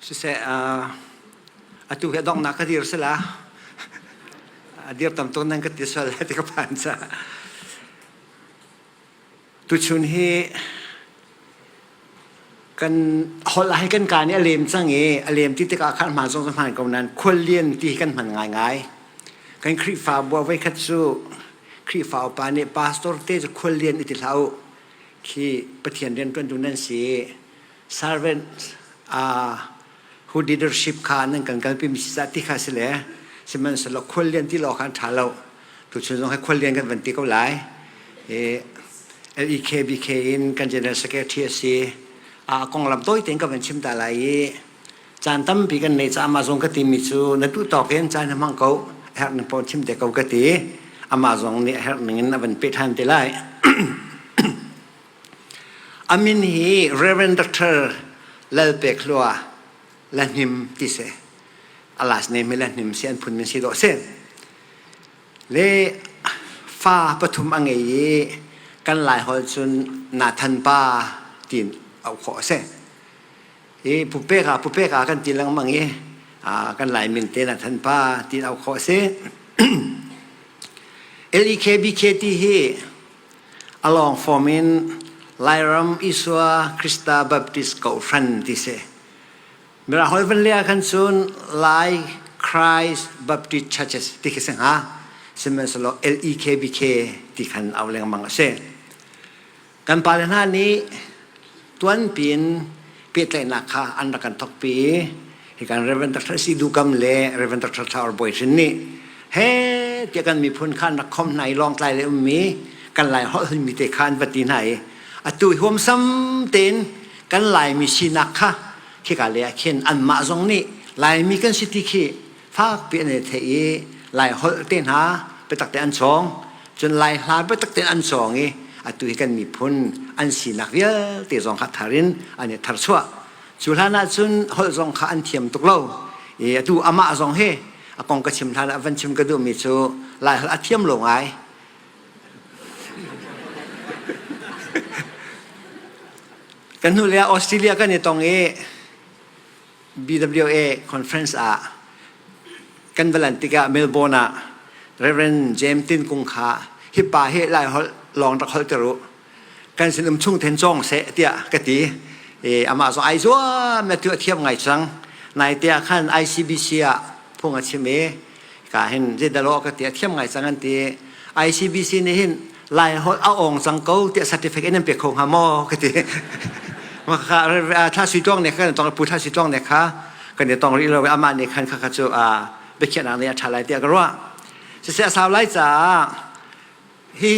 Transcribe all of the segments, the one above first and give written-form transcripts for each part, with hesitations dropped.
Siseh, atu hi a donghnak ka dir sila. A dir tam tuk nan ka ti sual lai ti ka phan ca. Tuchun hi kan holh ah hi kan kaa nih a lem cang i a lem ti tikah khan hmaan zong cu hmaan ko nain khuallian ti hi kan hman ngaingai. Kan Khrihfabu ah voikhat cu Khrihfa upa nih pastor te cu khuallian i ti hlah u. Khi Pathian rianṭuantu nan si i servant who leadership kha nan kan kalpi mi si cah ti kha si le sihmanhsehlaw khuallian ti law khan ṭha lo. Tuchun zong hi khuallian kan van ti ko lai. LEKBK in kan General Secretary a si. A konglam tawi tein ka van chim ta lai i caan tampi kan nei caah amah zong ka timi cu na duh tawk in caan hmang ko a herh ning paoh chim te ko ka ti. Amah zong nih a herh ning in a van peh ṭhan te lai. A min hi Reverend Dr. Lalpek Hlua Lahnim ti si. A last name hi Lahnim si an phun min si dawh si. Le fa pathum a ngei i kan Laiholh cun Nathan pa tiin auh khawh a si. I pupek ah pupek ah kan ti lengmang i kan Lai min te Nathan pa tiin auh khawh a si. LEKBK ti hi a long form in Lairam Isua Krista Baptist Kohhran ti si. Mirang holh van leh ah khan cun Lai Christ Baptist Churches ti khi si hnga. Sihmanhsehlaw LEKBK ti khan au lengmang a si. Kan pale hna nih tuanpi in pehtlaihnak kha an rak kan thawkpi i hi kan Reverend Dr. Si Du Kam le Reverend Dr. Thla Or Bawi Hrin nih he tiah kan miphun kha an rak khom hna i lawngtlai le ummi kan Lai holh mi te kha an va ti hna i atu huamsam tein kan Laimi sinak kha khika le ah khin anmah zong nih Laimi kan si ti khi fakpi an i theih i Lai holh te hna biatak te an cawng cun Lai hla biatak te an cawng i atu hi kan miphun an sinak vialte zong kha thar in an i tharchuah cu hlan ah cun holh zong kha an thiam tuk lo i atu amah zong hi a kong ka chim hlan ah van chim ka duhmi cu Lai holh a thiam lo ngai Kan hnu le Australia kan i tong i BWA conference ah kan va lan tikah Melbourne ah Reverend James Tin Kung kha hi pa hi Lai holh lawng rak holh ter u kan sin um chung then cawng seh tiah ka ti i amah zong ai zuam na tu a thiam ngai cang nai te ah khan ICBC ah phung a chim i ka hin zeidalo ka ti a thiam ngai cang an ti ICBC nih hin Lai holh a ong cang ko tiah certificate nan pe kho hnga maw ka ti maka thla sui tluang ne kha kan tong pu thla sui tluang ne kha kan i tong rih lo amah nih khan kha kha cu biakhiahnak nih a ṭha lai tiah ka ruah siseh a sau lai caah hi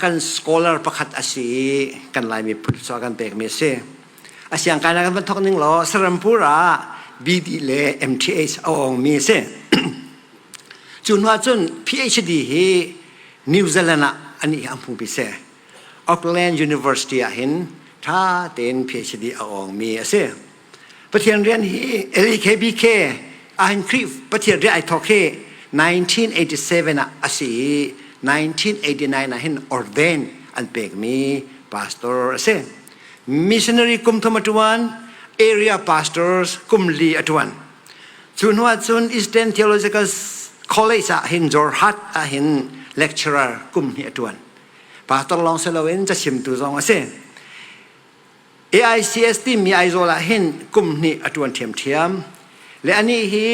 kan scholar pakhat a si i kan Laimi phun cu kan pekmi a si a siangkai kan van thok ning law Serampur ah BD le MTH a ongmi a si Cu hnu ahcun PhD hi New Zealand ah anih hi a hmu bi si. Auckland University ah hin ṭha tein PhD a awngmi a si. Pathian rian hi LEKBK ahhin Khrih Pathian rian ai thawk hi 1987 ah a si i 1989 ah hin ordain an pekmi pastor a si. Missionary kum thum a ṭuan, area pastors kum li a ṭuan. Cu hnu ahcun Eastern Theological College ah hin Jorhat ah hin lecturer kum hnih a ṭuan. Pastor lawng si loin cachimtu zong a si. AICS timi Aizawl ah hin kum hnih a ṭuan ṭhiamṭhiam. Le anih hi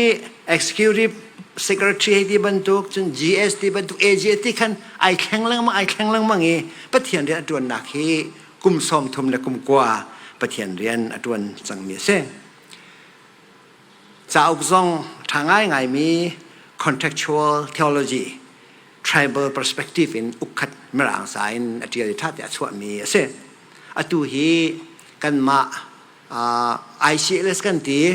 executive secretary hei ti bantuk cun GS ti bantuk AGS ti khan ai thleng lengmang ai thleng lengmang i Pathian rian a ṭuannak hi kum 30 le kum kua Pathian rian a ṭuan cangmi a si. Cauk zong ṭha ngaingaimi contextual theology tribal perspective in ukkhat mirang sa in a ṭial i ṭha te a chuahmi a si. Atu hi kanmah ICLS kan ti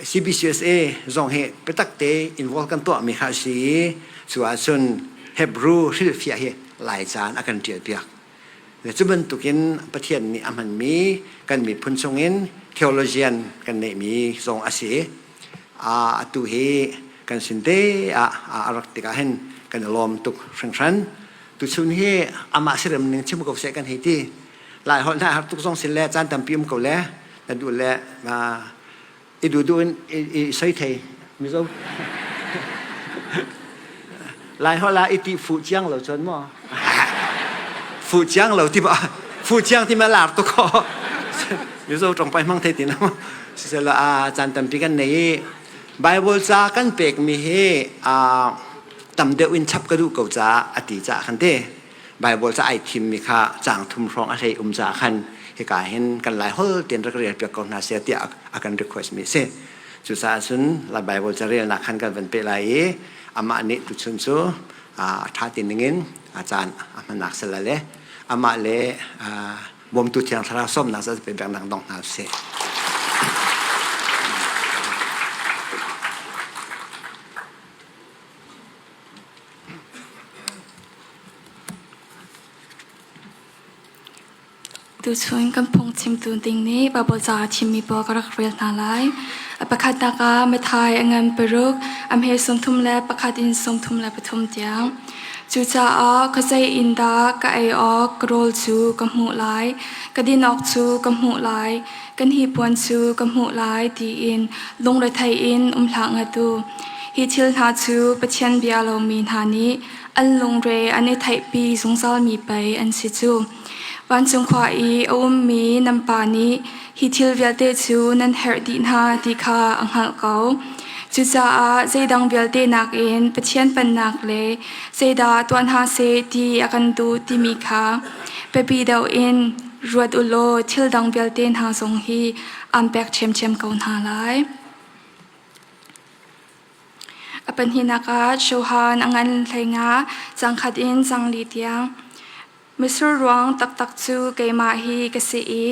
CBCUSA zong hi biatak te involve kan tuahmi kha a si i cu ahcun Hebrew hrilhfiah hi Laica in a kan ṭialpiak. Cu bantukin Pathian nih a hmanmi kan miphun chungin theologian kan neihmi zong a si. Atu hi kan sin te ah a rak tikah hin kan i lawm tuk hringhran. Tuchun hi amah sirem ning chim ko seh kan hei ti. Lai holh hna har tuk zong sin le caan tampi um ko le na duh le I duhduh in i soi thei. Mizo. Lai holh ah i ti fuh ciang lo cun maw? Fuh ciang lo ti ba fuh ciang ti ma lar tuk ko. Mizo tong pai hmang thei ti na. Sisela a caan tampi kan nei i Bible ca kan pekmi hi a tam deuh in chap ka duh ko caah a ti caah khan te Bible ca ai thimmi kha caang thum hrawng a hlei um caah khan hika hin kan lai hol tein rak rel piak ko hna seh tiah a kan request mi a si. Cucaah cun la Bible ca relnak khan kan van peh lai i amah nih tuchun cu a ṭha ti ningin a caan a hmannak sal le amah le bawmtu thiang thlarau sawmnak ca pe peknak dong hna usih. Tuchun kan phungchimtu ding nih Baibal ca a chimmi pawl ka rak rel hna lai. A pakhatnak ah Matthai a ngan paruk, a hme 31 in 33 tiang. Cucaah ka zei inn dah ka ei awk ka rawl cu ka hmuh lai, ka din awk cu ka hmuh lai, kan hnipuan cu ka hmuh lai tiin lungrethei in um hlah ngat u. Hi thil hna cu Pathian bia lomi hna nih an lungre an i theihpi zungzalmi pei an si cu. Vancung khua i a ummi nan Pa nih hi thil vialte cu nan herh dih hna ti kha a hngalh ko. Cucaah zeidang vialte nakin Pathian pennak le zeidah tuah hna seh ti a kan duh timi kha biapi deuh in ruat u law thil dang vialte hna zong hi aan pek ṭhiamṭhiam ko hna lai. A pahnihnak ah Johan a ngan 15 cang khat in cang li tiang. Mitsur ruang taktak cu keimah hi ka si i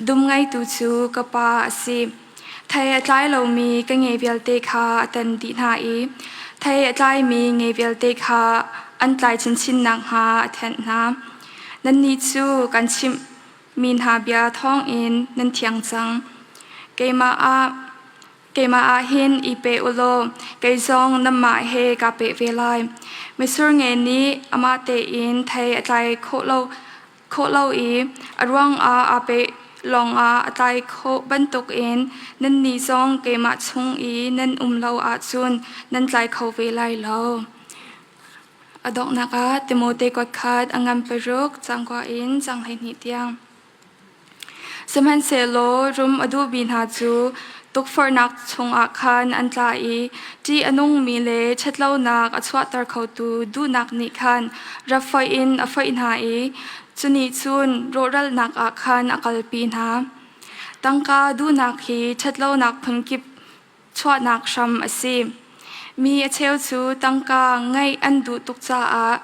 dum ngeitu cu ka pa a si. Thei a tlai lomi ka nge vialte kha a tan dih hna i thei a tlaimi nge vialte kha an tlai chinchin nakhnga a thenh hna. Nannih cu kan chimh mi hna bia thawngin nan thiang cang. Keimah ah Keimah ah hin i pe u law kei zong nanmah he kaa peh ve lai. Mitsur nge nih amah tein thei a tlai khawh lo i a ruangah aa peh lawngah a tlai khawh bantukin nannih zong keimah chung i nan um lo ahcun nan tlai kho ve lai lo. A donghnak ah Timote kuat khat a ngan paruk cangkua in cang 12 tiang. Sihmanhsehlaw rum a duhmi hna cu tukforhnak chungah khan an tla i ṭih a nungmi le ṭhatlonak a chuahter khotu duhnak nih khan rap foih in a foih hna i cu nih cun rawhralnak ah khan a kalpi hna. Tangka duhnak hi ṭhatlonak phunkip chuahnak hram a si. Mi a cheu cu tangka ngeih an duh tuk caah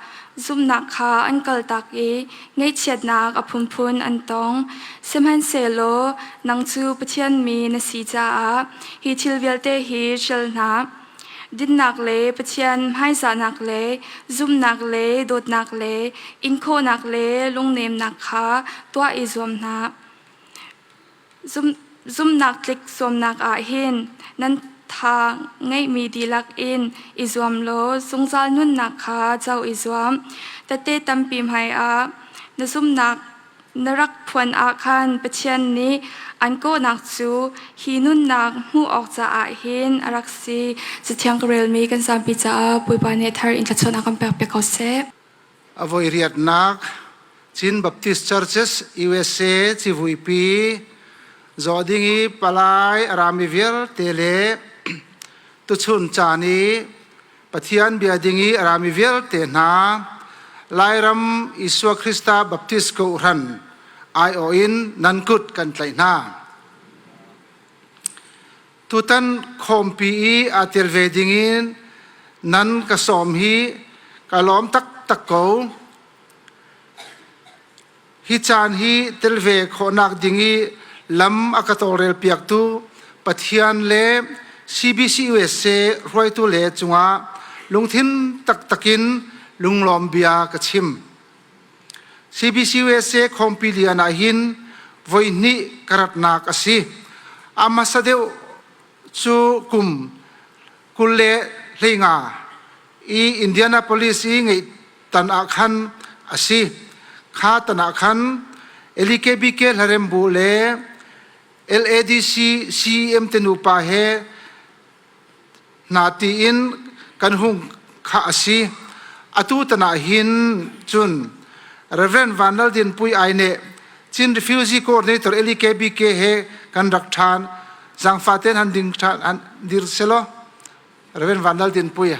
zumhnak kha an kaltak i ngaihchiatnak a phunphun an tong. Sihmanhsehlaw nang cu Pathian mi na si caah hi thil vialte hi hrial hna. Dinnak le Pathian hmaizahnak le zumhnak le dawtnak le inkhawhnak le lungnemnak kha tuah i zuam hna. Zumhnak tlik zuamnak ah hin nan tha ngeihmi dihlak in i zuam law zungzal nunnak kha co i zuam. Tehte tampi hmaiah na zumhnak na rak phuan ah khan Pathian nih an kawhnak cu hi nunnak hmuh awk caah hin a rak si. Cathiang ka relmi kan zapi caah Bawipa nih thar in thluachuahnak kan pek piak ko seh. A voi riatnak Chin Baptist Churches USA civuipi zawh ding i palai a rami vialte le tuchun caan i Pathian bia ding i a rami vialte hna Lairam Isua Krista Baptist Kohhran aiawh in nan kut kan tlaih hna. Tutan khawmpi i aa tel ve dingin nan ka sawm hi ka lawm taktak ko. Hi caan hi tel ve khawhnak ding i lam a ka tawlrel piaktu Pathian le CBC USA hruaitu le cungah lungthin taktak in lunglawm bia ka chim. CBCUSA khawmpi lian ah hin voi hnih ka ratnak a si. A hmasa deuh cu kum 25 i Indianapolis i ngeih tan ah khan a si. Kha tan ah khan LKBK hlarembu le LADC CEM te nupa he hna tiin kan hung kha a si. Atu tan ah hin cun Reverend Van Lal Din Pui Ai nih Chin Refugee Coordinator LEKBK he kan rak ṭhan. Zaangfah tein han ding ṭhan han dir selaw Reverend Van Lal Din Pui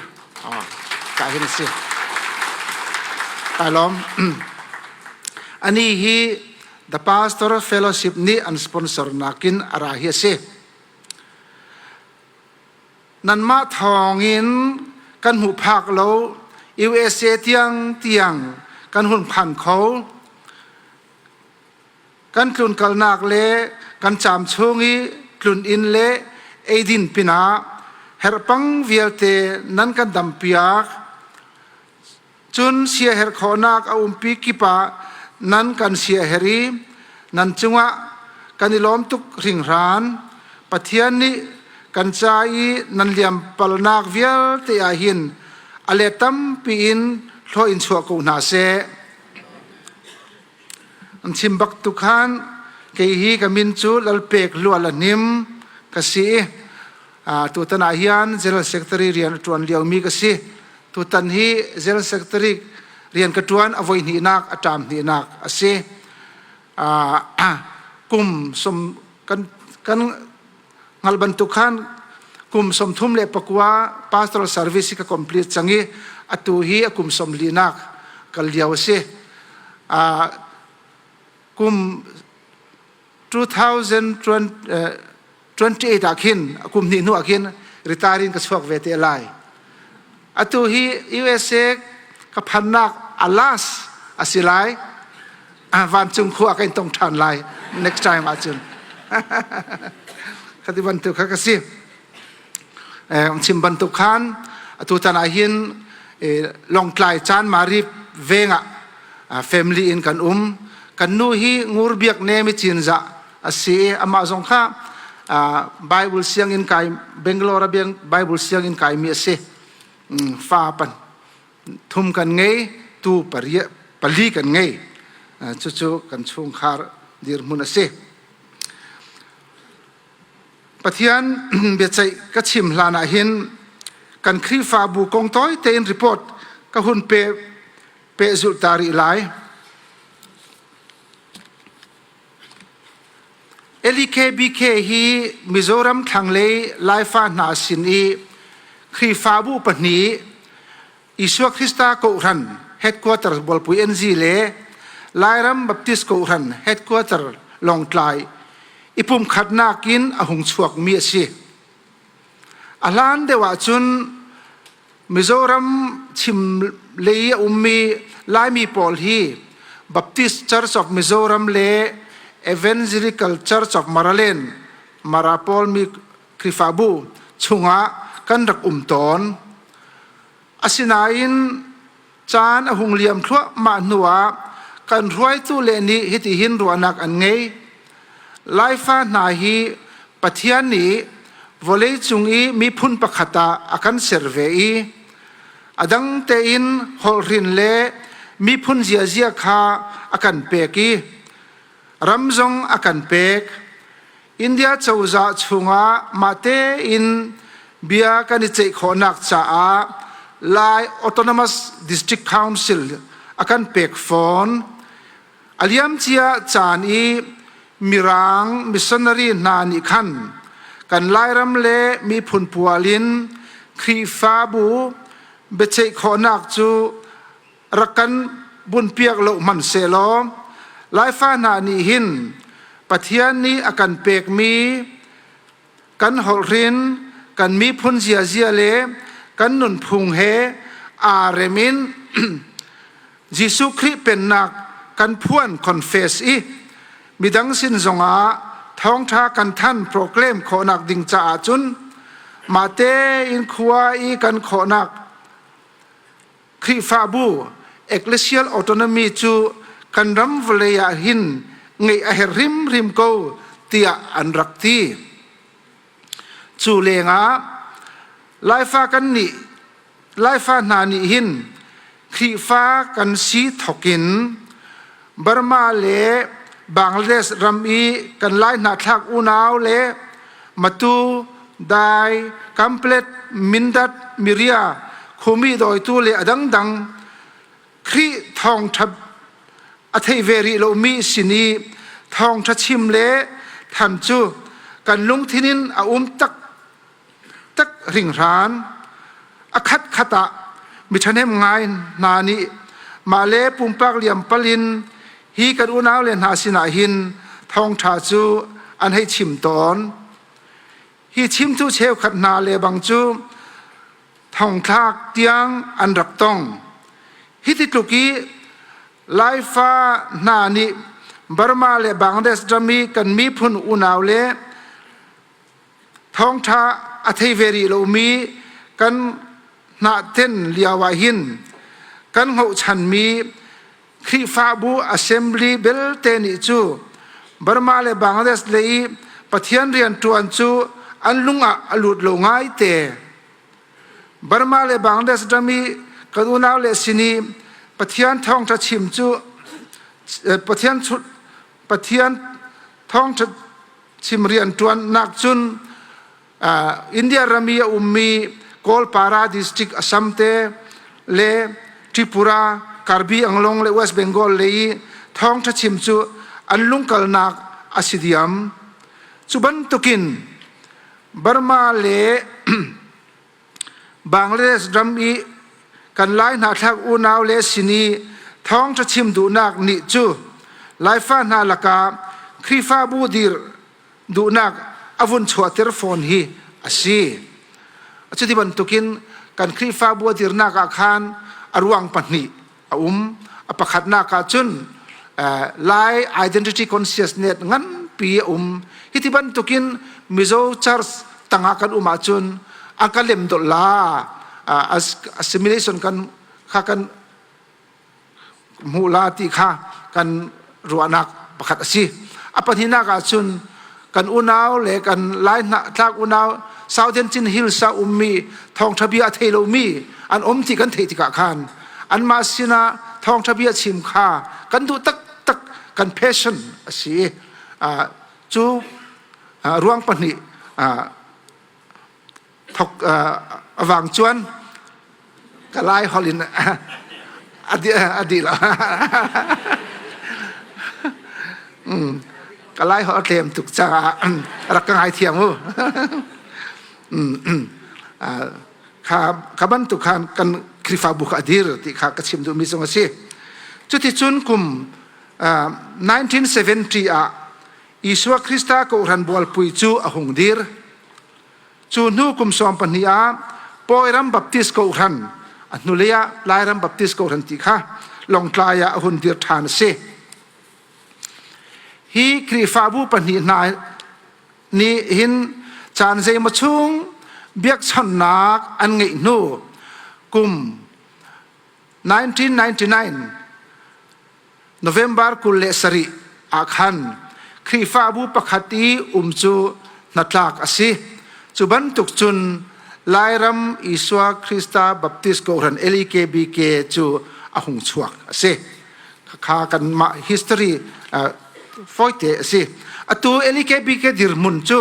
ka hin a si. Kai lawm. Ani hi The Pastor Fellowship nih an sponsor nakin a ra hi a si. Nanmah thawngin kan hmuh phak lo USA tiang tiang kan hun phan kho. Kan tlunkalnak le kan caam chung i tlun-inn le eidin pinah herhpang vialte nan kan dampiak. Cun siaherh khawhnak a umpi kip ah nan kan siaherh i nan cungah kan i lawm tuk hringhran. Pathian nih kan ca i nan liampalnak vialte ah hin a let tampi in hlawh in chuah ko hna seh. An chim bak tu khan kei hi ka min cu Lalpek Lual a hnim ka si i tutan ah hian General Secretary rian a ṭuan liomi ka si. Tutan hi General Secretary rian ka ṭuan a voi hnihnak a ṭam hnihnak a si. Kum som kan kan hngalh bantuk khan kum 39 pastoral service hi ka complete cang i atu hi a kum sawmlinak kal lio a si. Kum 2028 ah khin kum hnih hnu ah khin retire in ka chuak ve te lai. Atu hi USA ka phannak alas a si lai. Vancung khua ka in tong ṭhan lai next time ahcun. Khati bantuk kha ka si. Chim bantuk khan atu tan ah hin Lawngtlai Caan Mari veng ah family in kan um. Kan nu hi Ngur Biak Nem i Cinzah a si i amah zong kha Bible sianginn kai Bangalore ah Bible sianginn kaimi a si. Fa pan thum kan ngei, tu pali kan ngei. Cucu kan chungkhar dirhmun a si. Pathian biaceih ka chim hlan ah hin kan Khrihfabu kong tawi tein report ka hun pe pehzulh ta rih lai. LEKBK hi Mizoram thlanglei Laifa hna sin i Khrihfabu pahnih Isua Krista Kohhran Headquarters Bualpui NZ le Lairam Baptist Kohhran Headquarter Lawngtlai i pumkhatnak in a hung chuakmi a si. A hlan deuh ahcun Mizoram chim lei a ummi Laimi pawl hi Baptist Church of Mizoram le Evangelical Church of Maraland Mara pawl mi Khrihfabu chungah kan rak um tawn. Asinain caan a hung liam thluahmah hnuah kan hruaitu le nih hitihin ruahnak an ngei. Laifa hna hi Pathian nih vawleicung i miphun pakhat ah a kan ser ve i a dang tein holhrin le miphun ziazia kha a kan pek i ram zong a kan pek. India cozah chungah mah tein bia kan i ceih khawhnak caah Lai Autonomous District Council a kan pek fawn. A liamcia caan i Mirang missionary hna nih khan kan Lairam le miphun pual in Khrihfabu biaceih khawhnak cu rak kan bunpiak lo hmanhsehlaw Laifa hna nih hin Pathian nih a kan pekmi kan holhrin kan miphun ziazia le kan nunphung he aa rem in Jesuh Khrih pennak kan phuan confess i midang sin zongah thawngṭha kan than proclaim khawhnak ding caah cun mah tein khua i kan khawhnak Khrihfabu ecclesial autonomy cu kan ram vawlei ah hin ngeih a herh hrimhrim ko tiah an rak ti. Cu lengah Laifa kan nih Laifa hna nih hin Khrihfa kan si thokin Burma le Bangladesh ram i kan Lai hnahthlak unau le Matu, Dai, Kamplet, Mindat, Miria, Khumi dawitu le a dangdang Khrih thawngṭha a thei ve rih lomi sin i thawngṭha chim le than cu kan lungthin in a um taktak hringhran. A khatkhat ah mi ṭhahnem ngai hna nih mah le pumpak liampal in hi kan unau le hna sinah hin thawngṭha cu an hei chim tawn. Hi chimtu cheukhat hna le bang cu thongthlak tiang an rak tong. Hiti tluk i Laifa hna nih Burma le Bangladesh ram i kan miphun unau le thawngṭha a thei ve rih lomi kan hnahten lio ah hin kan hngohchanmi Khrihfabu assembly belte nih cu Burma le Bangladesh lei i Pathian rianṭuan cu an lung ah a lut lo ngaite. Burma le Bangladesh ram i kan unau le sin i Pathian thawngṭha chim cu Pathian Pathian thawngṭha chim rianṭuannak cun India ram i a ummi Kawlpara district Assam te le Tripura, Karbi Anglong le West Bengal lei i thawngṭha chim cu an lungkalnak a si diam. Cu bantukin Burma le Bangladesh ram i kan Lai hnahthlak unau le sin i thawngṭha chim duhnak nih cu Laifa hna lakah Khrihfabu dir duhnak a vun chuahter fawn hi a si. Cuti bantukin kan Khrihfabu a dirnak ah khan a ruang pahnih a um. A pakhatnak ah cun Lai identity consciousness nganpi a um. Hiti bantukin Mizo Church tangah kan um ahcun a ka lem dawlh la assimilation kan kha kan hmuh la ti kha kan ruahnak pakhat a si. A pahnihnak ah cun kan unau le kan Lai tlak unau Southern Chin Hills ah ummi thawngṭha bia a thei lomi an um ti kan theih tikah khan anmah sinah thawngṭha bia chim kha kan duh taktak kan passion a si. Cu ruang pahnih thok a vang chuan ka lai holh in a di lo ka lai holh a tlem tuk caah rak ka ngai thiam u kha kha bantuk khan kan Khrihfabu kha a dir ti kha ka chim duhmi zong a si cuticun kum 1970 ah Isua Krista kawhhran bualpui cu a hung dir Cu hnu kum sawm pahnih ah Pawiram Baptist Kawhhran a hnulei ah Lairam Baptist Kawhhran ti kha Lawngtlai ah a hun dir ṭhan a si. Hi Khrihfabu pahnih hna nih hin caan zeimaw chung biakchawnhnak an ngeih hnu kum 1999 November 27 ah khan Khrihfabu pakhat i um cu hnatlak a si. Cu bantuk cun Lairam Isua Krista Baptist Kawhhran LEKBK cu a hung chuak a si. Kha kanmah history fawite a si. Atu LEKBK dirhmun cu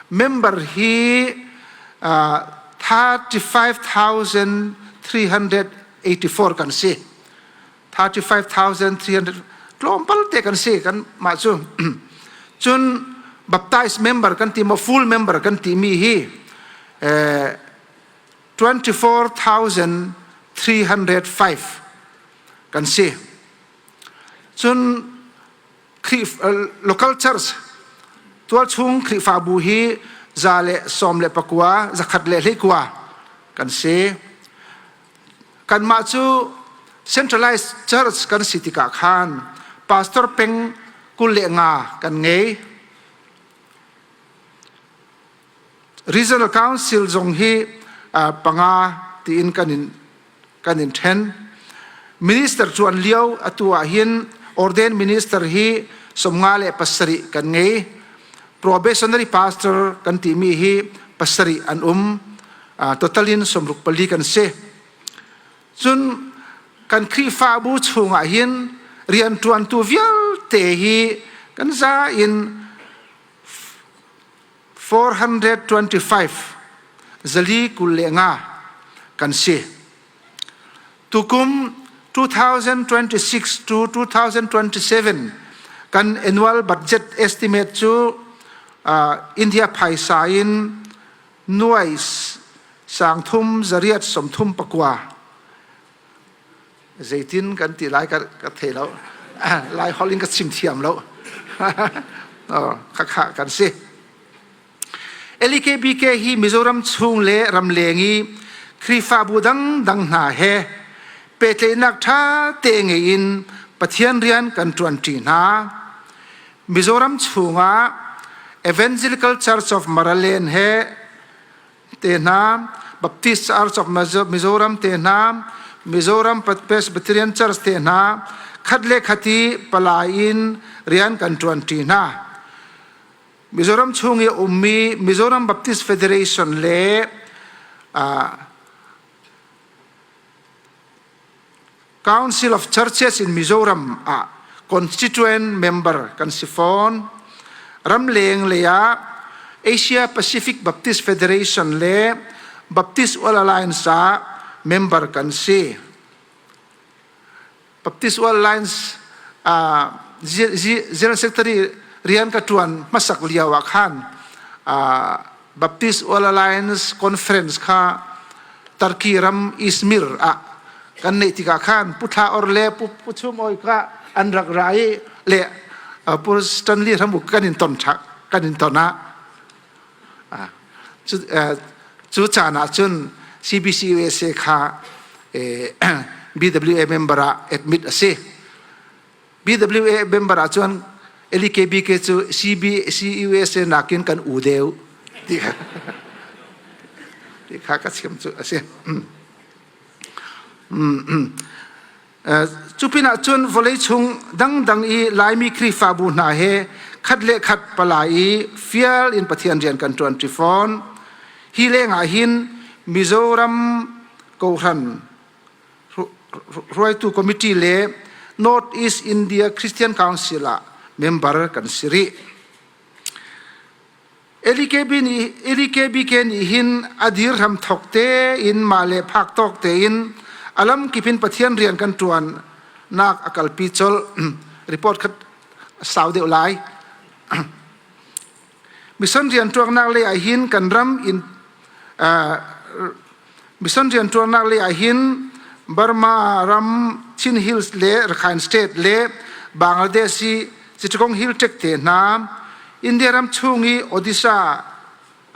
member hi 35,384 kan si. 35,300 tlawmpal te kan si kan mah cu cun baptized member kan ti maw full member kan ti mi hi 24,305 kan si cun local church tualchung Khrihfabu hi 119 119 kan si Kanmah cu centralized church kan si tikah khan pastor peng 25 kan ngei. Regional Council zong hi panga tiin kan in kan in then. Minister chuan lio atu ah hin ordained minister hi 57 kan ngei. Probationary pastor kan timi hi pasarih an um. Total in 64 kan si. Cun kan Khrihfabu chungah hin rianṭuantu vialte hi Kan za in 425 zali 25 kan si. Tukum 2026 to 2027 kan annual budget estimate cu India phaisa in nuai 339 zeitin kan ti lai ka thei lo. Lai holh in ka chim thiam lo. Khakha kan si. LKBK hi Mizoram chung le ramleng i Khrihfabu dangdang hna he pehtlaihnak ṭha te ngei in Pathian rian kan ṭuanṭi hna. Mizoram chungah Evangelical Church of Maraland he te hna, Baptist Church of Mizoram te hna, Mizoram Presbyterian Church te hna khat le khat i palai in rian kan ṭuanṭi hna. Mizoram chung i a ummi Mizoram Baptist Federation le Council of Churches in Mizoram ah constituent member kan si fawn. Ramleng lei ah Asia Pacific Baptist Federation le Baptist World Alliance ah member kan si. Baptist World Alliance General Secretary rian ka ṭuan hmasak lio ah khan Baptist World Alliance Conference kha Turkey ram Izmir ah kan neih tikah khan Pu Thla Or le Pu Pu Chum Oi kha an rak ra i le Pu Stanley Ramuk kan in ton kan in ton ah Cu caan ah cun CBC USA kha BWA member ah admit a si. BWA member ah cun LKBK cu CBC USA nakin kan u deuh ti kha ka chim cu a si. Cu pinah cun vawleicung dangdang i Laimi Khrihfabu hna he khat le khat palai i fial in Pathian rian kan ṭuanṭi fawn. Hi lengah hin Mizoram Kohhran hruaitu committee le North East India Christian Council ah member kan si rih. LKBK nih hin a dir hramthok tein mah le phak tawk tein a lamkip in Pathian rian kan ṭuannak a kalpi colh. Report kha sau deuh lai. Mission rianṭuannak lei ah hin kan ram in mission rianṭuannak lei ah hin Burma ram Chin Hills le Rakhine State le Bangladesh i Chittagong Hill Tract te hna, India ram chung i Odisha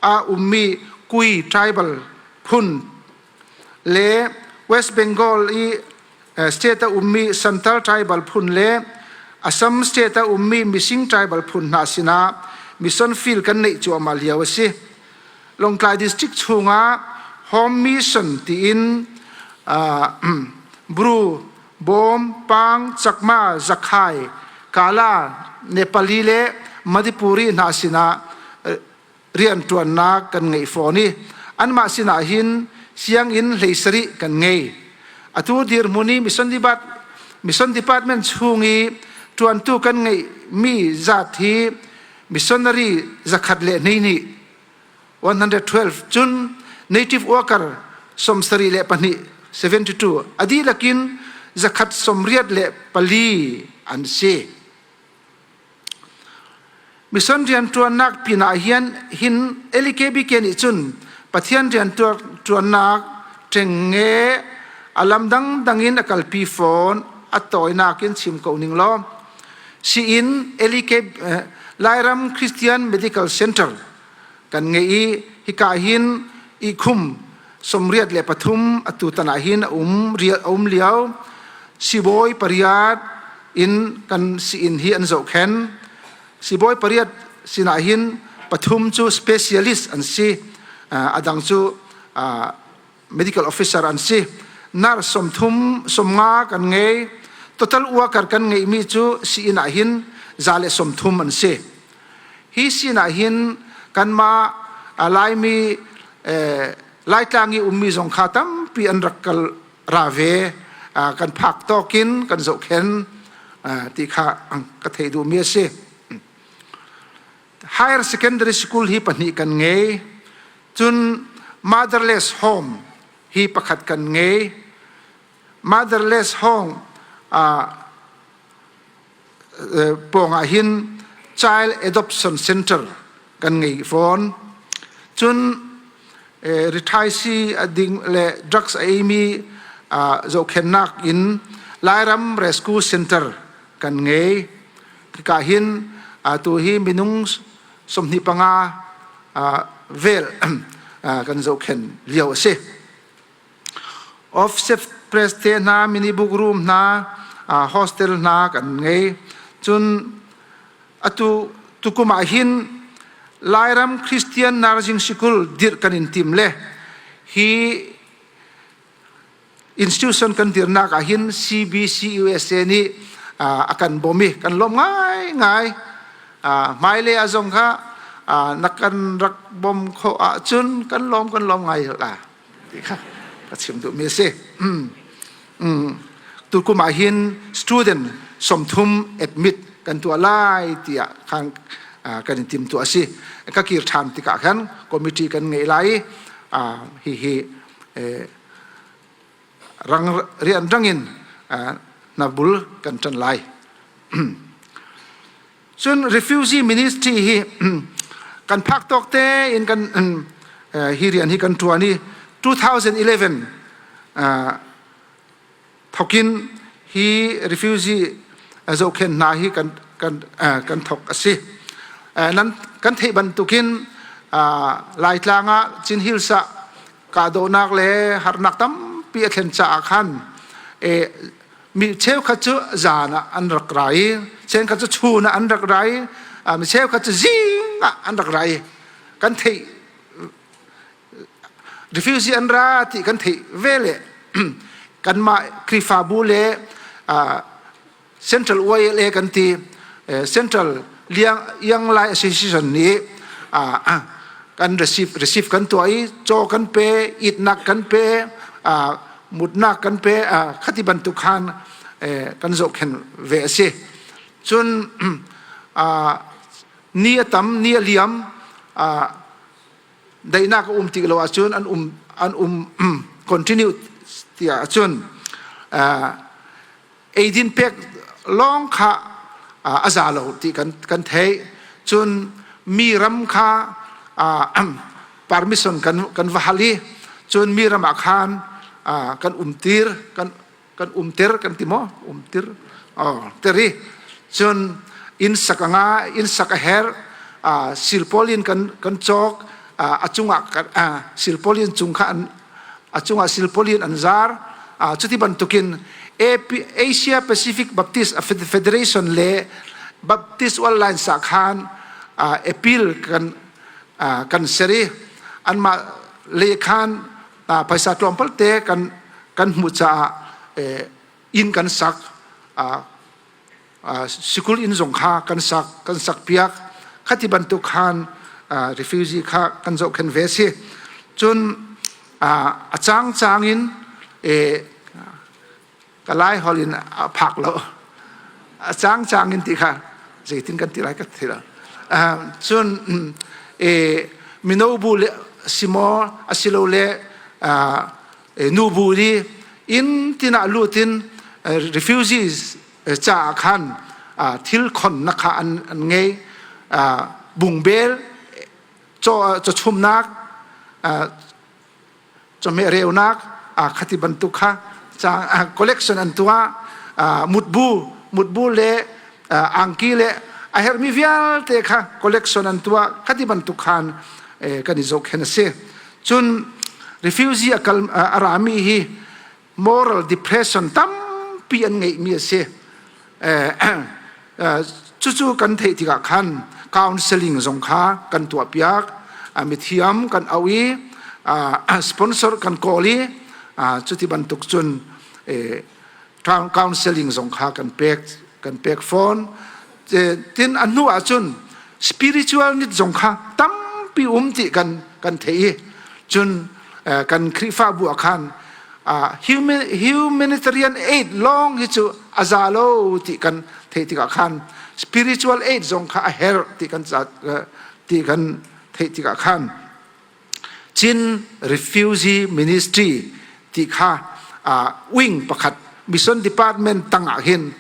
ah ummi Kui tribal phun le West Bengal i state a ummi Santal tribal phun le Assam state a ummi Mising tribal phun hna sinah mission field kan neih cuahmah lio a si. Lawngtlai district chungah Home Mission tiin Bru, Bawm, Pang, Chakma, Zakhai, Kala, Nepali le Manipuri hna sinah rianṭuannak kan ngeih fawn i anmah sinah hin sianginn 17 kan ngei. Atu dirhmun i mission department chung i ṭuantu kan ngeihmi zat hi missionary 112, 112 cun native worker 72, 72 a dihlak in 184 an si. Mission rianṭuannak pinah hin hin LKBK nih cun Pathian rianṭuannak ṭengnge a lam dangdang in a kalpi fawn. A tawinak in chim ko ning law siin LK Lairam Christian Medical Center kan ngei i hika hin ihkhum 83 atu tan ah hin a um a um lio. Sibawi pariat in kan si-inn hi an zohkhen. Sibawi pariat sinah hin pathum cu specialist an si, a dang cu medical officer an si. Nurse 30 50 kan ngei. Total worker kan ngeihmi cu si-inn ah hin 130 an si. Hi sin ah hin kanmah Laimi Laitlang i ummi zong kha tampi an rak kal ra ve. Kan phak tawk in kan zohkhen ti kha ka theih duhmi a si. Higher Secondary School hi pahnih kan ngei. Cun Motherless Home hi pakhat kan ngei. Motherless Home pawng ah hin Child Adoption Center kan ngei fawn. Cun rithaisi a ding le drugs a eimi zohkhennak in Lairam Rescue Center kan ngei. Hika hin atu hi minung 25 vel kan zohkhen lio a si. Offset press te hna, mini book room hna, hostel hna kan ngei. Cun atu tukum ah hin Lairam Christian Nursing School dirh kan in tim le hi institution kan dirnak ah hin CBC USA nih a kan bawm i kan lawm ngaingai. Hmailei ah zong kha na kan rak bawm khawh ahcun kan lawm kan lawm ngai la ti kha ka chim duhmi a si. Tukum ah hin student 30 admit kan tuah lai tiah khan kan in tim tuah a si. Ka kir ṭhan tikah khan committee kan ngei lai i hihi rang rian rangin na bul kan ṭan lai. Cun refugee ministry hi kan phak tawk te in kan hi rian hi kan ṭuan i 2011 thokin hi refugee zohkhen hna hi kan kan kan thok a si. Nan kan theih bantukin Laitlang ah Chin Hills ah kahdohnak le harnak tampi a thlen caah khan mi cheukhat cu zan ah an rak ra i cheukhat cu chun ah an rak ra i mi cheukhat cu zing ah an rak ra i kan theih refugee an ra ti kan theih ve le kanmah Khrihfabu le Central YLA kan ti Central Young Lai Association nih kan receive receive kan tuah i caw kan pe itnak kan pe mutnak kan pe khati bantuk khan kan zohkhen ve a si cun ni a tam ni a liam daihnak a um ti lo ahcun an um an um continue tiah ahcun eidin pek lawng kha a za lo ti kan kan theih cun mi ram kha permission kan kan va hal i cun mi ram ah khan kan umtir kan kan umter kan ti maw umtir oh teri cun inn sak anga inn sak a her silpolin kan kan cawk a cungah silpolin cung kha an a cungah silpolin an zar cuti bantukin Asia Pacific Baptist Federation le Baptist Alliance ah khan appeal kan kan ser i anmah le khan phaisa tlawmpal te kan kan hmuh caah inn kan sak sikul inn zong kha kan sak kan sak piak khati bantuk khan refugee kha kan zohkhen ve si cun a chang chang in ka lai hol in a phak lo a chang chang in ti kha zeitin kan ti lai ka thi lo cun mino bu le simo asilo le nu bu nih inn tin ah lut in refugees caah khan thil khonnak kha an ngei bungbel chawchumnak chawhmeh reunak khati bantuk kha collection an tuah mutbu mutbu le angki le a herhmi vialte kha collection an tuah khati bantuk khan kan i zohkhen a si Cun refugee a kal a rami hi moral depression tampi an ngeihmi a si. Cucu kan theih tikah khan counseling zong kha kan tuahpiak. Mithiam kan auh i sponsor kan kawl i cuti bantuk cun counseling zong kha kan pek kan pek fawn. Tin a hnu ahcun spiritual need zong kha tampi um ti kan kan thei i cun kan Khrihfabu ah khan humanitarian aid lawng hi cu a za lo ti kan theih tikah khan Spiritual aid zong kha a herh ti kan ti kan theih tikah khan Chin Refugee Ministry ti kha wing pakhat mission department tangah hin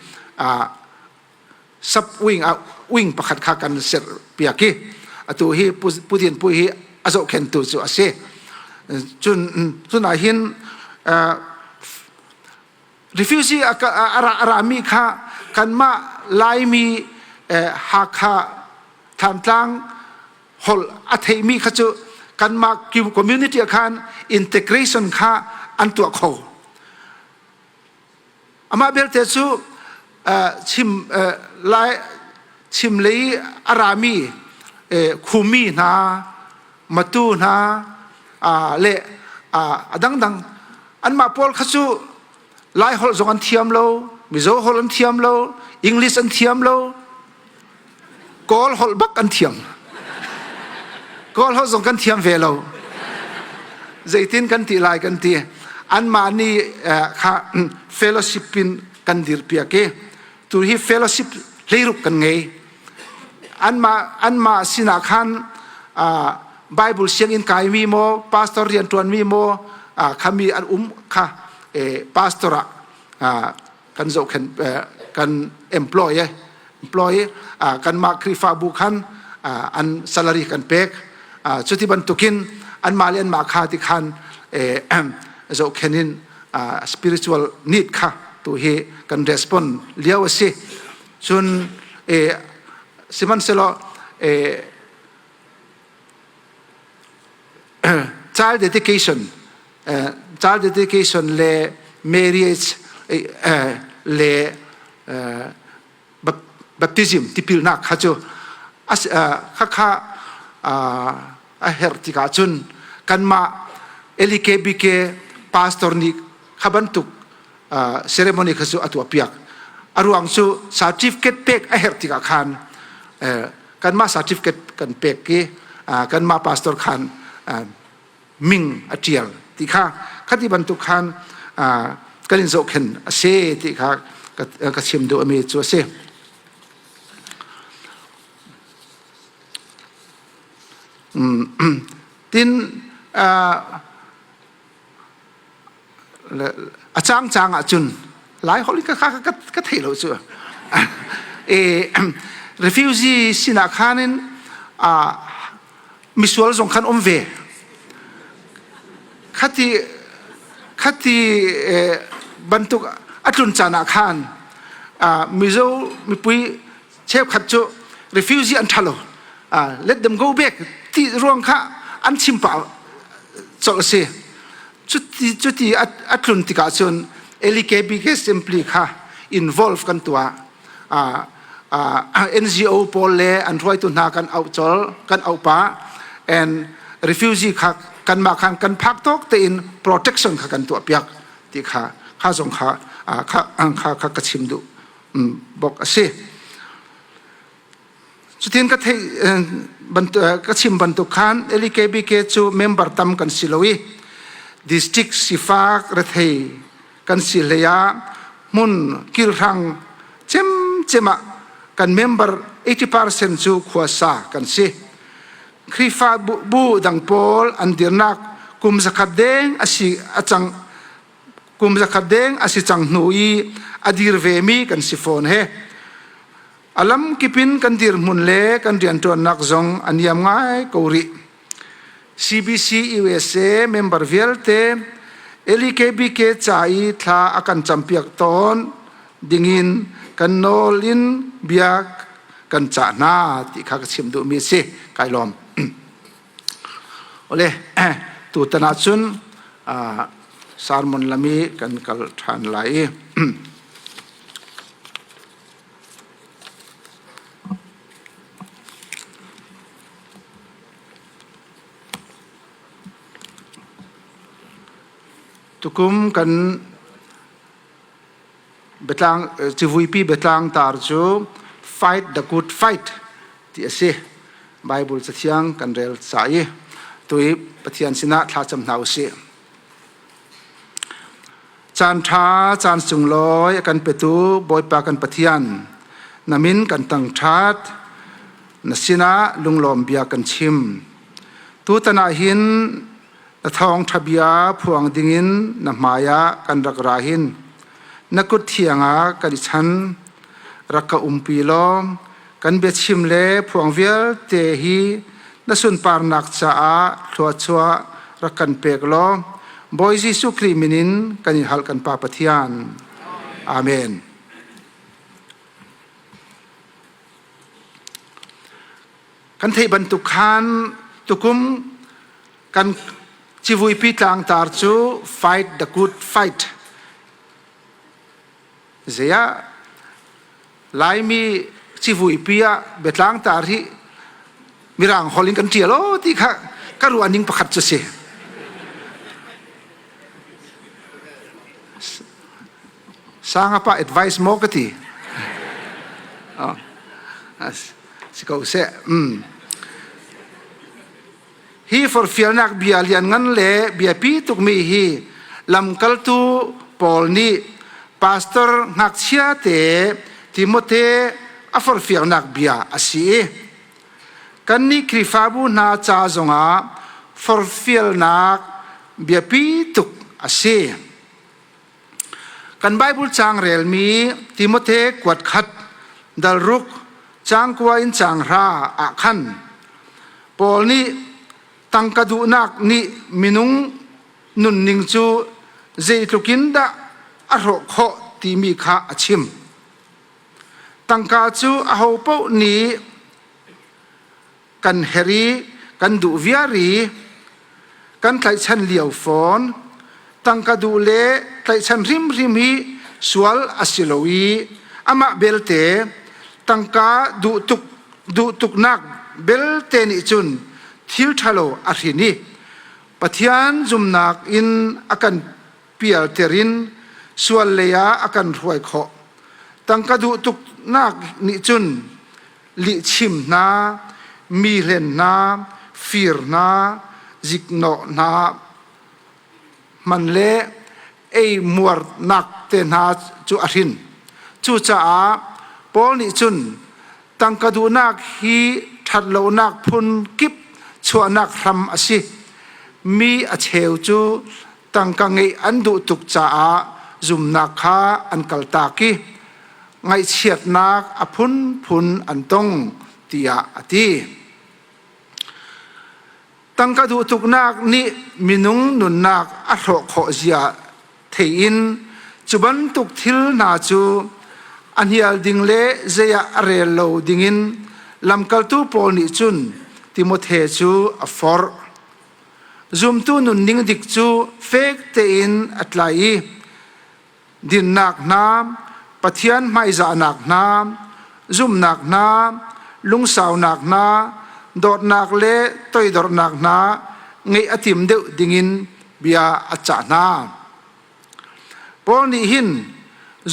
sub wing wing pakhat kha kan ser piak i atu hi Putin pui hi a zohkhentu cu a si. Cun cun ah hin refugee a rami kha kanmah Laimi Hakha Thantlang holh a theimi kha cu kanmah community ah khan integration kha an tuah kho. Amah belte cu chim lai chim lei a rami khumi hna matu hna le a dangdang anmah pawl kha cu Lai holh zong an thiam lo Mizo holh an thiam lo English an thiam lo Kawl holh bak an thiam. Kawl holh zong kan thiam ve lo. Zeitin kan ti lai kan ti. Anmah nih kha fellowship in kan dirpiak i tu hi fellowship hleiruk kan ngei. Anmah anmah sinah khan Bible sianginn kaimi maw pastor rian ṭuanmi maw khami an um kha pastor ah kan zohkhenh kan employ employee kanmah Khrihfabu khan an salary kan pek cuti bantukin anmah le anmah kha ti khan zohkhenh in spiritual need kha tu hi kan respond lio a si cun sihmanhsehlaw child dedication child dedication le marriage le baptism tipilnak kha cu khakha a herh tikah cun kanmah LKBK pastor nih kha bantuk ceremony kha cu a tuahpiak a ruang cu certificate pek a herh tikah khan kanmah certificate kan pek i kanmah pastor khan ming a ṭial ti kha khati bantuk khan kan in zohkhen a si ti kha ka chim duhmi cu a si. Tin a cangcang ahcun Lai holh ka ka ka thei lo cu e refugee sinah khan in misual zong khan um ve khati khati bantuk a tlun caan ah khan Mizo mipui cheukhat cu refugee an ṭha lo let them go back ti ruang kha an chim pah colh a si cuti cuti a tlun tikah cun LKBK simply kha involve kan tuah NGO pawl le an hruaitu hna kan auh col kan auh pah and refugee kha kanmah khan kan phak tawk tein protection kha kan tuah piak ti kha kha zong kha kha kha ka chim duh bok a si. Cutin ka theih ka chim bantuk khan LKBK cu member tam kan si lo i district sifak rethei kan si hlei ah hmun kilhrang cemcem ah kan member 80% cu khuasa kan si. Khrihfa bu dang pawl an dirnak kum zakhat deng a si a cang kum zakhat deng a si cang hnu i a dir vemi kan si fawn he. A lam kip in kan dirhmun le kan rianṭuannak zong a niam ngai ko rih. CBC USA member vialte LEKBK ca i thla a kan campiak tawn dingin kan nawl in bia kan cah hna ti kha ka chim duhmi a si. Kai lawm. Ole, tutan ahcun sermon lam i kan kal ṭhan lai i Tukum kan biatlang civuipi biatlang tar cu fight the good fight ti a si. Bible cathiang kan rel ca i tui Pathian sinah thlacam hna usih. Caan ṭha, caan sunglawi a kan petu Bawipa kan Pathian, Na min kan tangṭhat. Na sinah lunglawm bia kan chim. Tutan ah hin na thawngṭha bia phuang dingin na hmaiah kan rak ra hin. Na kut thiang ah kan i chan. Rak ka umpi law kan biachim le phuang vialte hi na sunparnak caah thluachuah rak kan pek law Bawi Jesuh Khrih min in kan in hal kan Pa Pathian. Amen. Kan theih bantuk khan tukum kan civuipi tlangtar cu fight the good fight. Zeiah Laimi civuipi ah biatlangtar hi Mirang holh in kan ṭial o ti kha ka ruah ning pakhat cu si. Sangapa advice maw ka ti. Oh. Si ko seh. Mm. Hi forfialnak bia lianngan le biapi tukmi hi lamkaltu Paul nih pastor ngakchia te Timote a forfialnak bia a si i kannih Khrihfabu hna ca zongah forfialnak biapi tuk a si. Kan Bible caang relmi Timote kuat khat dal ruk caang kua in caang hra ah khan Paul nih tangka duhnak nih minung nunning cu zeitluk in dah a hrawh khawh timi kha a chim. Tangka cu ahopaoh nih kan her i kan duh viar i kan tlaihchan lio fawn. Tangka duh le tlaihchan hrimhrim hi sual a si lo i amah belte tangka duh tuk duh tuknak belte nih cun thil ṭhalo a hrin i Pathian zumnak in a kan pialter in sual lei ah a kan hruai khawh. Tangka duh tuknak nih cun lihchim hna, mi hlen hna, fir hna, ziknawh hna hman le ei muarnak te hna cu a hrin. Cucaah Paul nih cun tangka duhnak hi ṭhatlonak phun kip chuahnak hram a si. Mi a cheu cu tangka ngeih an duh tuk caah zumnak kha an kaltak i ngaihchiatnak a phunphun an tong tiah a ti. Tangka duh tuknak nih minung nunnak a hrawh khawh zia thei in cu bantuk thil hna cu a hnial ding le zei ah a rel lo dingin lamkaltu Paul nih cun Timote cu a forh. Zumtu nunning dik cu fek tein a tlai i dinnak hna, Pathian hmaizahnak hna, zumhnak hna, lungsaunak hna, dawtnak le toidornak hna ngeih a tim deuh dingin bia a cah hna. Paul nih hin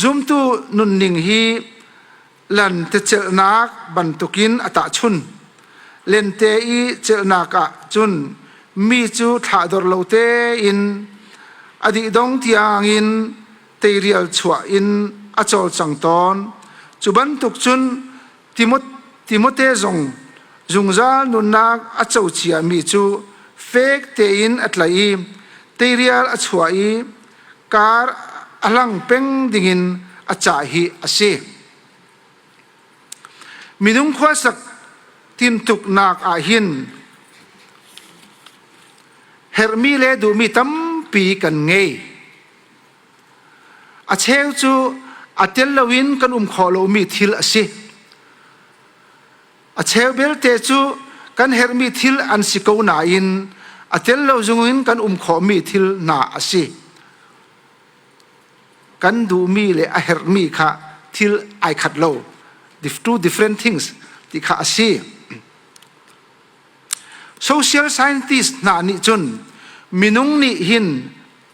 zumtu nunning hi lente celhnak bantukin a tahchun. Lente i celhnak ah cun mi cu thlahdor lo tein a dihdong tiangin teirial chuah in a cawlcang tawn. Cu bantuk cun Timote zong zungzal nunnak a co ciami cu fek tein a tlaih i teirial a chuah i kar a hlang peng dingin a cah hi a si. Minung khuasak tintuknak ah hin herhmi le duhmi tampi kan ngei. A cheu cu a tel loin kan um khawh lomi thil a si. A cheu belte cu kan herhmi thil an si ko nain a tel lo zungin kan um khawhmi thil hna a si. Kan duhmi le a herhmi kha thil ai khat lo. Two different things ti kha a si. Social scientist hna nih cun minung nih hin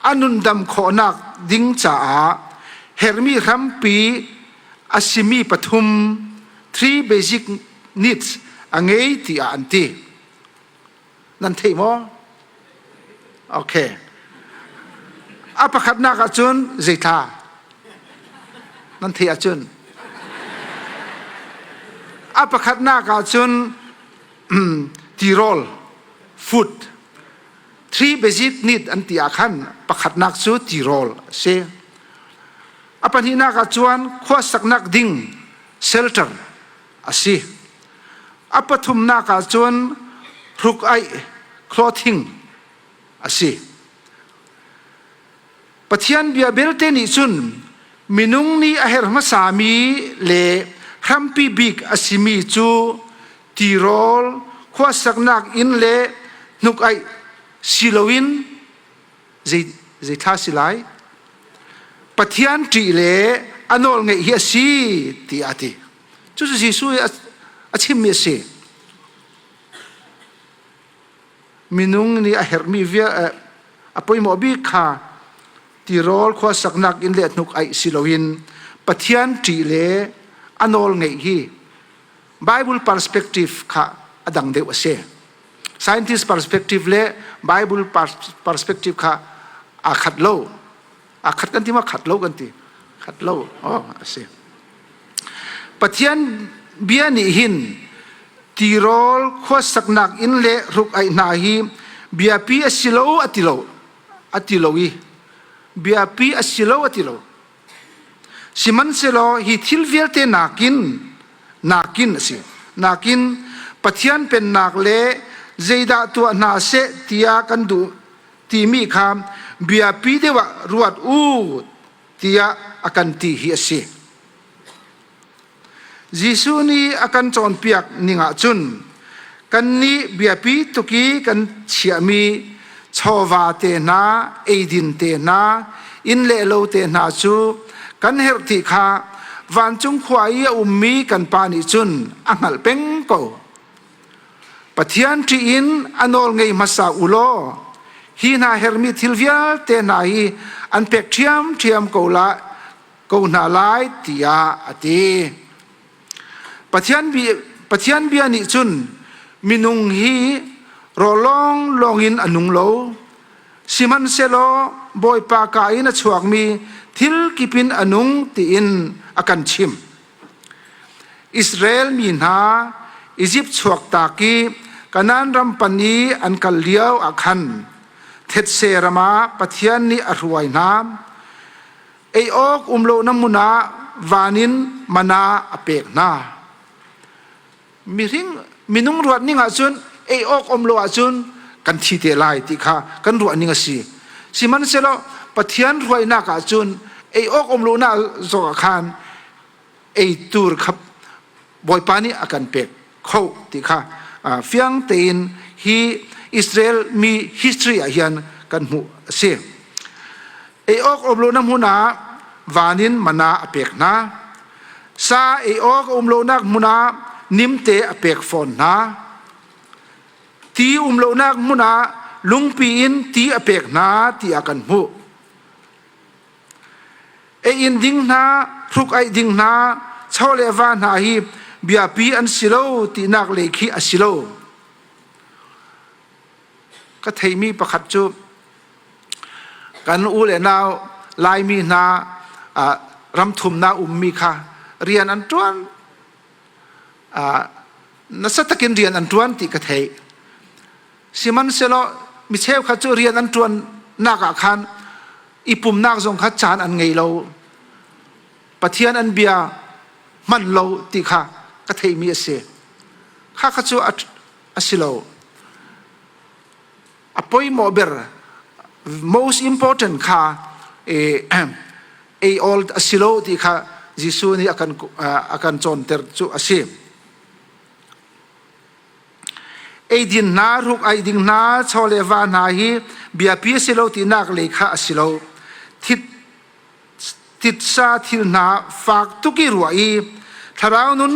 a nundam khawhnak ding caah herhmi hrampi a simi pathum three basic needs a ngei tiah an ti. Nan thei maw? Okay. A pakhatnak ahcun zeithla? Nan theih ahcun? A pakhatnak ah cun tirawl, food, three basic need an ti ah khan pakhatnak cu tirawl a si. A pahnihnak ah cun khuasaknak ding shelter a si. A pathumnak ah cun hruk-aih clothing a si. Pathian bia belte nih cun minung nih a herh hmasami le hrampi bik a simi cu tirawl, khuasaknak inn le hnuk-aih si loin zei zei thla si lai? Pathian ṭih le a nawl ngeih hi a si tiah a ti. Cucu Jesuh i a chimmi a si. Minung nih a herhmi vial a poimawh bik kha tirawl khuasaknak in le hnuk aih si loin Pathian ṭih le a nawl ngeih hi Bible perspective kha a dang deuh a si. Scientist perspective le Bible perspective kha aa khat lo. Aa khat kan ti ma khat lo kan ti. Khat lo. Oh, a si. Pathian bia nih hin tirawl khuasaknak inn le hruk aih hna hi biapi a si lo a ti lo a ti lo i biapi a si lo a ti lo. Sihmanhsehlaw hi thil vialte nakin nakin a si nakin Pathian pennak le zeidah tuah hna seh tiah kan duh timi kha biapi deuh ah ruat u tiah a kan ti hi a si. Jesuh nih a kan cawnpiak ning ahcun kannih biapi tuk i kan chiahmi chawva te hna, eidin te hna, inn le lo te hna cu kan herh ti kha vancung khua i a ummi kan Pa nih cun a hngalh peng ko. Pathian ṭih in a nawl ngei hmasa u law hi hna herhmi thil vialte hna hi an pek ṭhiamṭhiam ko la ko hna lai tiah a ti. Pathian bia, Pathian bia nih cun minung hi rawl lawnglawng in a nung lo. Sihmanhsehlaw Bawipa ka in a chuakmi thil kip in a nung tiin a kan chim. Israel mi hna Izipt chuaktak i Kanaan ram pan i an kal lio ah khan thetse ram ah Pathian nih a hruai hna. Ei awk um lo na hmun ah van in mana a pek hna. Mihring minung ruat ning ahcun ei awk um lo ahcun kan thi te lai ti kha kan ruah ning a si. Sihmanhsehlaw Pathian hruainak ahcun ei awk um lo na zong ah khan ei tur kha Bawipa nih a kan pek kho ti kha fiang tein hi Israel mi history ah hian kan hmuh a si. Ei awk um lo na hmun ah van in mana a pek hna. Sa ei awk a um lonak hmun ah nimte a pek fawn hna. Ti um lonak hmun ah lungpi in ti a pek hna tiah kan hmuh. Ei-inn ding hna, hruk-aih ding hna, chaw le va hna hi biapi an si lo tinak lei khi a si lo. Ka theimi pakhat cu kan u le nau Laimi hna ramthumnak ummi kha rian an ṭuan nasa takin rian an ṭuan ti ka theih. Sihmanhsehlaw mi cheukhat cu rian an ṭuannak ah khan i pumnak zong kha caan an ngei lo. Pathian an bia hman lo ti kha ka theihmi a si. Kha kha cu a si lo. A poimawh ber most important kha ei awl a si lo ti kha Jesuh nih a kan cawnter cu a si. Eidin hna, ruk ai ding hna, chaw le va hna hi biapi a si lo tinak lei kha a si lo. Thit, titsa thil hna fak tuk i ruah i thlarau nun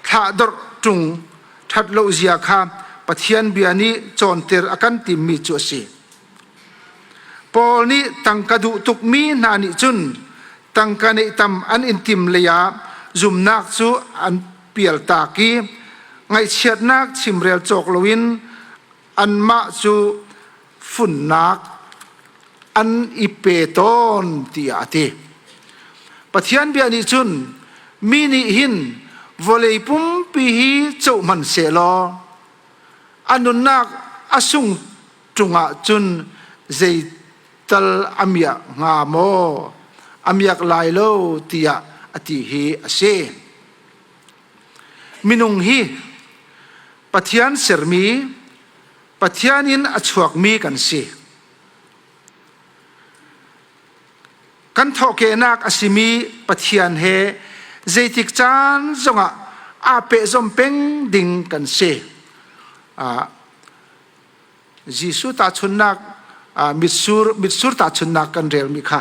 thlahdorh ṭung ṭhat lo zia kha Pathian bia nih cawnter a kan timmi cu a si. Paul nih tangka duh tukmi hna nih cun tangka neih tam an in tim lei ah zumnak cu an pialtak i ngaihchiatnak chimrel cawk loin anmah cu funnak an i pe tawn tiah a ti. Pathian bia nih cun mi nih hin vawlei pumpi. tampi hi co hmanhsehlaw a nunnak a sung ṭung ahcun zeital a miak hnga maw a miak lai lo tiah a ti hi a si. Minung hi Pathian sermi, Pathian in a chuakmi kan si. Kan thawhkehnak a simi Pathian he zeitik caan zongah aa pehzom peng ding kan si. Jesuh tahchunhnak mitsur mitsur tahchunhnak kan relmi kha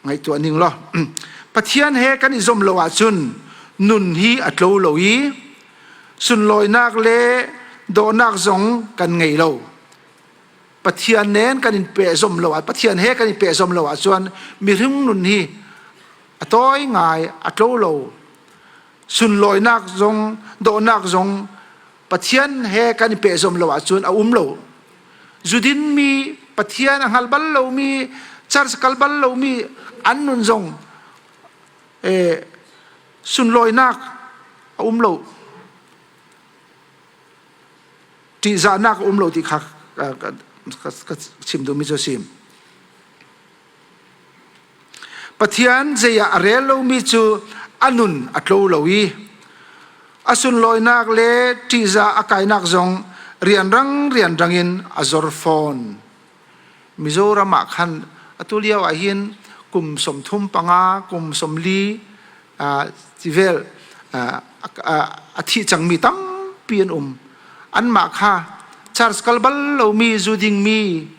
ngaihtuah ning law Pathian he kan i zom lo ahcun nun hi a tlo lo i sunlawinak le dawhnak zong kan ngei lo. Pathian nen kan in pehzom lo ah Pathian he kan i pehzom lo ahcun mihring nun hi a tawi ngai a tlo lo sunlawinak zong dawhnak zong Pathian he kan i pehzom lo ahcun a um lo zudin mi Pathian a hngal bal lomi church kal bal lomi an nun zong eh, sunlawinak a um lo ṭihzahnak a um lo ti kha ka chim duhmi cu a si. Pathian zei ah a rel lomi cu a nun a tlo lo i a sunlawinak le ṭihzah a kainak zong rianrang rianrang in a zor fawn. Mizoram ah khan atu lio ah hin kum 35, kum 40 tivel a thi cangmi tampi an um. Anmah kha church kal bal lomi, zu dingmi,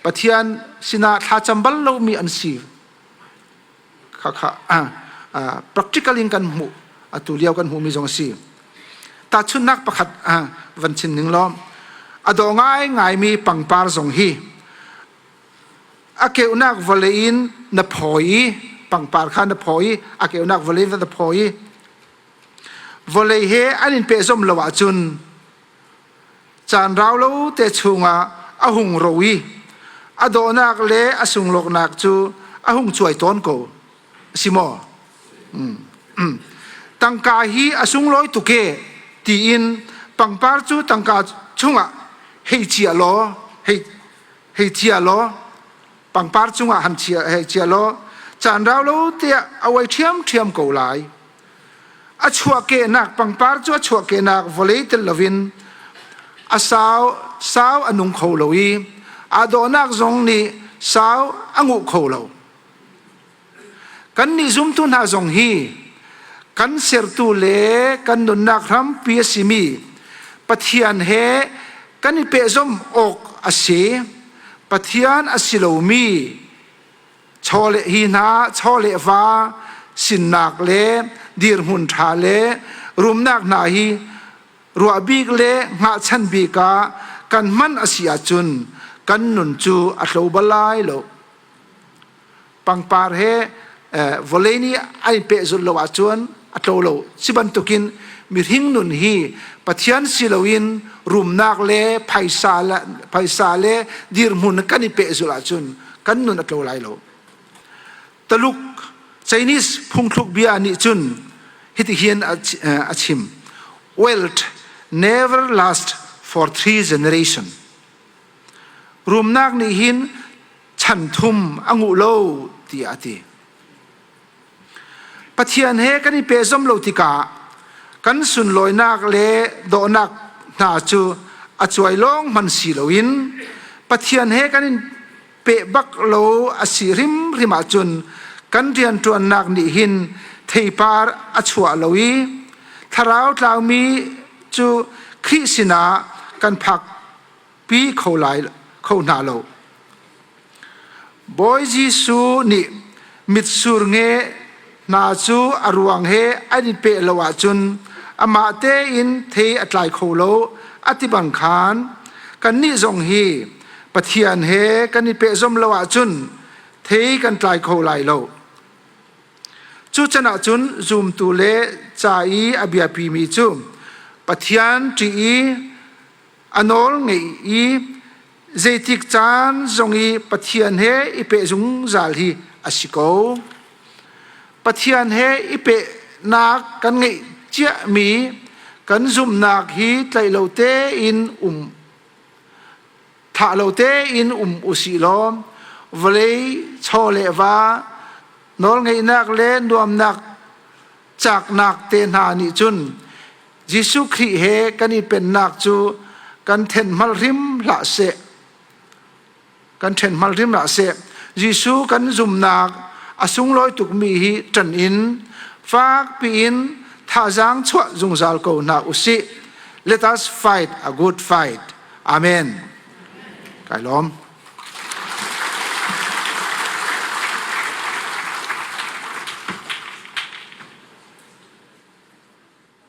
Pathian sinah thlacam bal lomi an si. Khakha practical in kan hmuh atu lio kan hmuhmi zong a si. Tahchunhnak pakhat van chim ning law a dawh ngaingaimi pangpar zong hi a keunak vawlei in na phawi i pangpar kha na phawi i a keunak vawlei in na phawi i vawlei he an in pehzom lo ahcun caan rau lo te chungah a hung ro i a dawhnak le a sunglawknak cu a hung cuai tawn ko si maw tangka hi a sunglawi tuk e tiin pangpar cu tangka chungah hei chia law hei hei chia law pangpar cungah han chia hei chia law caan rau lo tiah a uai ṭhiamṭhiam ko lai a chuahkehnak pangpar cu a chuahkehnak vawlei tel loin a sau sau a nung kho lo i aa dawhnak zong nih sau a nguh kho lo Kannih zumtu hna zong hi kan sertu le kan nunnak hrampi a simi Pathian he kan i pehzom awk a si. Pathian a si lomi chawleh hi hna chawleh va sinnak le dirhmun ṭha le rumnak hna hi ruah bik le hngahchan bik ah kan hman a si ahcun kan nun cu a tlo bal lai lo. Pangpar he vawlei nih an i pehzulh lo ahcun a tlo lo. Ci bantukin mihring nun hi Pathian si loin rumnak le phaisa le, phaisa le dirhmun kan i pehzulh ahcun kan nun a tlo lai lo. Taluk Chinese phungthluk bia nih cun hitihin a chim. Wealth never last for three generation. Rumnak nih hin chan thum a nguh lo tiah a ti. Pathian he kan i pehzom lo tikah kan sunlawinak le dawhnak hna cu a cuai lawng hman si loin Pathian he kan in peh bak lo a si hrimhrim ahcun kan rianṭuannak nih hin theipar a chuah lo i thlarau tlaumi cu Khrih sinah kan phak pi kho lai kho hna lo. Bawi Jesuh nih mitsur nge hna cu a ruang he an i peh lo ahcun amah tein thei a tlai kho lo a ti bang khan kannih zong hi Pathian he kan i pehzom lo ahcun thei kan tlai kho lai lo. Cu can ahcun zumtu le ca i a biapimi cu Pathian ṭih i a nawl ngeih i zeitik caan zong i Pathian he i peh zungzal hi a si ko. Pathian he i pehnak kan ngeih ciami kan zumhnak hi tlaih lo tein um thah lo tein um usih law vawlei chaw le va nawlngeihnak le nuamnak caknak te hna nih cun Jesuh Khrih he kan i pennak cu kan then hmal hrim hlah seh. Kan ṭhen hmal hrim hlah seh. Jesuh kan zumnak a sunglawi tukmi hi ṭan in fak piin thazaang chuah zungzal ko hna usih. Let us fight a good fight. Amen. Kai lawm.